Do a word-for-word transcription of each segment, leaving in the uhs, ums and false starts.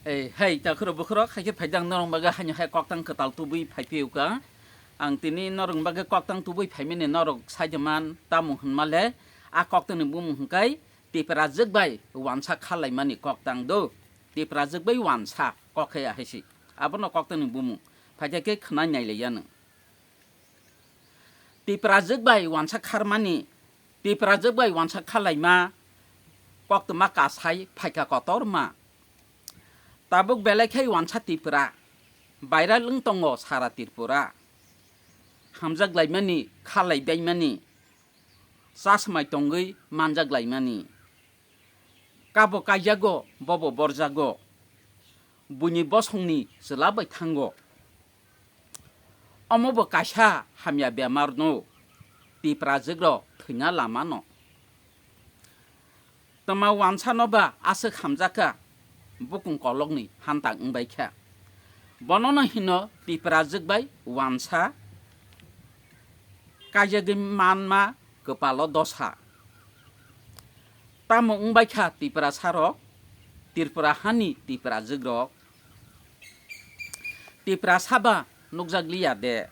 Ei, hei, takhurok bukhurok, haikhe phaidang norok bagwi haino hai koktang kwtal tubui phaiphiyuka. Ang tini norok bagwi koktang tubui phaimani norok saida man, tamo hwnmale, a koktangni bumung hwnkhe Tiprajwk bai wansa khalaimani koktang do. Tiprajwk bai wansa kok khe ahaisi. Abono koktangni bumung. Phaikhe khe khwnai nailaiya nwng. Tiprajwk bai wansa kharmani, Tiprajwk bai wansa khalaima, koktwma kasai phaikha kotorma. Tabuk belai khai wansa Tipra, viral wng tongo sara Tripura. Hamjak laimani, khalai baimani, chasmai tongwi manjak laimani. Kabo kaijago, bobo borjago, buini bosongni chwla bai thango. Omo bo kaisa hamya bemar no, Tiprajwk rok thwina lama no. Twma wansa no ba aswk hamjakha, bukung kolokni hantak wngbai kha. Bono no hino Tiprajwk bai wansa kaijagwi manma kwpalo dosa. Tamo wngbai kha Tiprasa rok, Tripura hani Tiprajwk rok. Tiprasa ba nukjak liya de,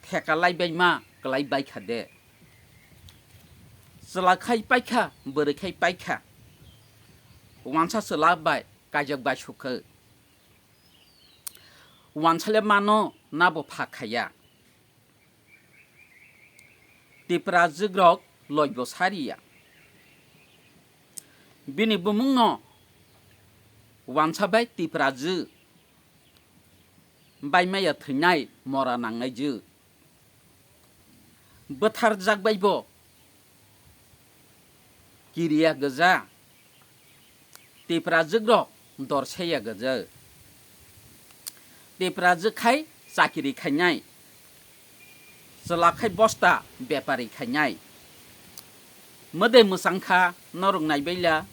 theka lai baima kwlai bai kha de. Chwla khai pai kha, bwrwi khai pai kha. Wansa chwla bai kaijak bai sukha. Wansale mano nabo pha khaya. Tiprajwk rok loibo sariya. Bini bumungno wansa bai Tiprajwk bai maya thwinai mora nangnai jwk. Bwtharjak baibo kiriya gwja, Tiprajwk rok dorseya gwja. Tiprajwk khai chakiri khainai, chwla khai bosta bepari khainai. Mwdai mwchang kha norok naibaila,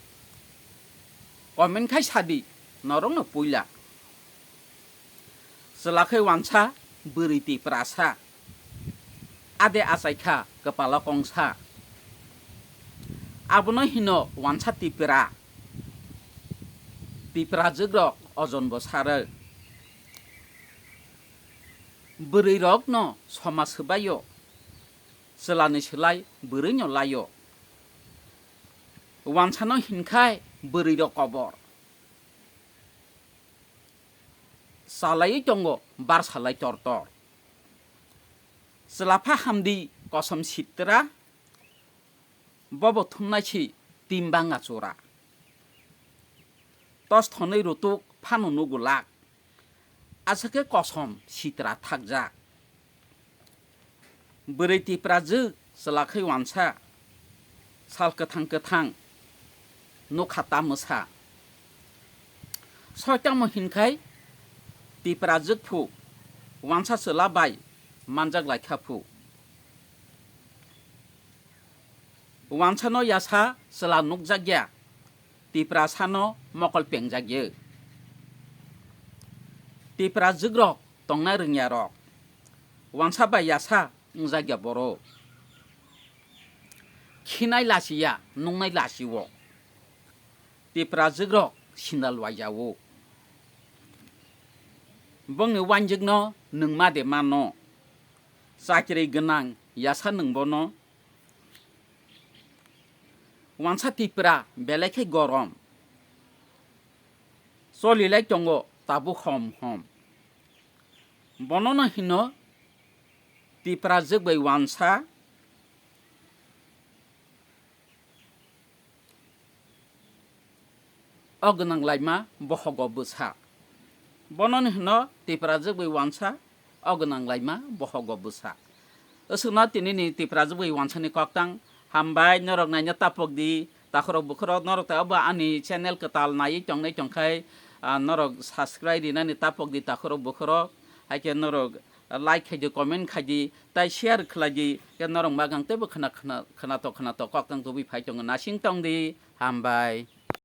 comment khai sadi norokno puila. Chwla khai wansa, bwrwi Tiprasa. Ade achai kha kwpalo kongsa. Abono hino wansa Tipra. Tiprajwk rok ojon bo sarw. Bwrwi rokno somaj swbaio. Chwlani swlai bwrwino laio. Wansano hinkhai bwrwi rok kobor. Chalaiwi tongo bar salai tor tor. Chwlapha hamdi kosom sitra, bobo thumnai si timbanga chura. Tos thonwi rutuk phano nugu lak, aswk khe kosom sitra thakjak. Bwrwi Tiprajwk chwla khai wansa, sal kwthang kwthang nukha ta mwsa. Soi tamo hinkhai Tiprajwk phu wansa chwla bai manjak lai kha phu. Wansano yasa chwla nukjakya, Tiprasano mokol pengjakya. Tiprajwk rok tongna rwngya rok, wansa bai yasa wngjakya borok. Khinai lasiya, nungnai lasio. Tiprajwk rok sindal waijao. Bongni wanjwkno nwng ma de mano. Chakri gwnang yasa nwng bono. Wansa Tipra belai khe gorom. Cholilai tongo tabuk hom hom. Bonono hino Tiprajwk bai wansa. O gwnang laima bohogo bwsa. Bono hino Tiprajwk bai wansa o gwnang laima bohogo bwsa. Aswkno tinini Tiprajwk bai wansani koktang hambai norok naina tapok di, takhorok bukhorok norok ta obo ani channel kwtal naiwi tongnai tongkhai, ah, norok subscribe rinani tapok di takhorok bukhorok, haikhe norok like khaidi, comment khaidi, tai share khlaidi, khe norok magang teibo khna, khna, khnato, khnato koktang tubui phai tongo, nasing tongdi, hambai.